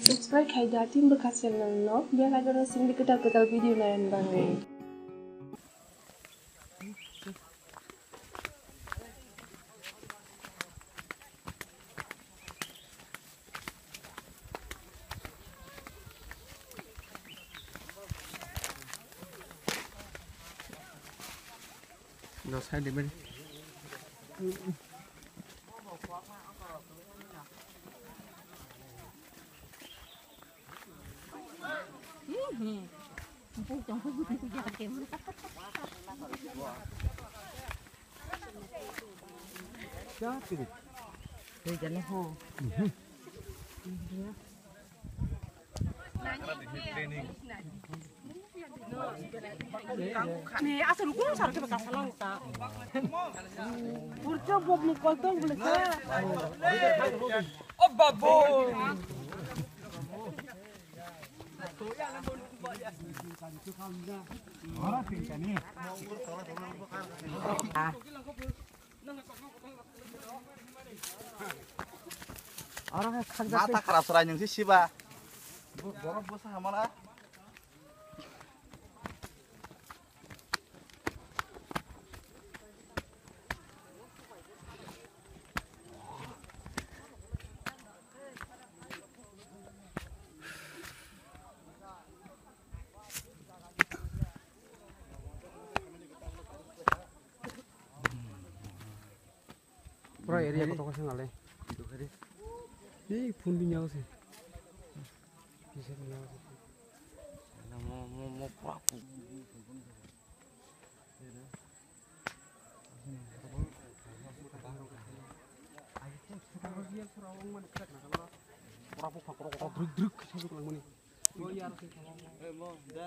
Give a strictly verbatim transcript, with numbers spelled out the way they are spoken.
Subscribe khai da, team bwkha channel no, bell icon no singdi kwtal kwtal video naiyan bagwi. Ni asal kung sar ke baka salang ta. Burcho bob ni koltong bule sa. Oh babo. Oro khe khakjak. Mata kharap chwrai nwng se siba. Bo-, borok bwsa hamala. Pura area kotor khe nale. Ei phone bi nyago se. Kisa bi nyago se. Mo, mo, mo, pura phone. Pura phone, pura kotor druk druk kisa bi langmani. Mo yar se. Eh, mo, da.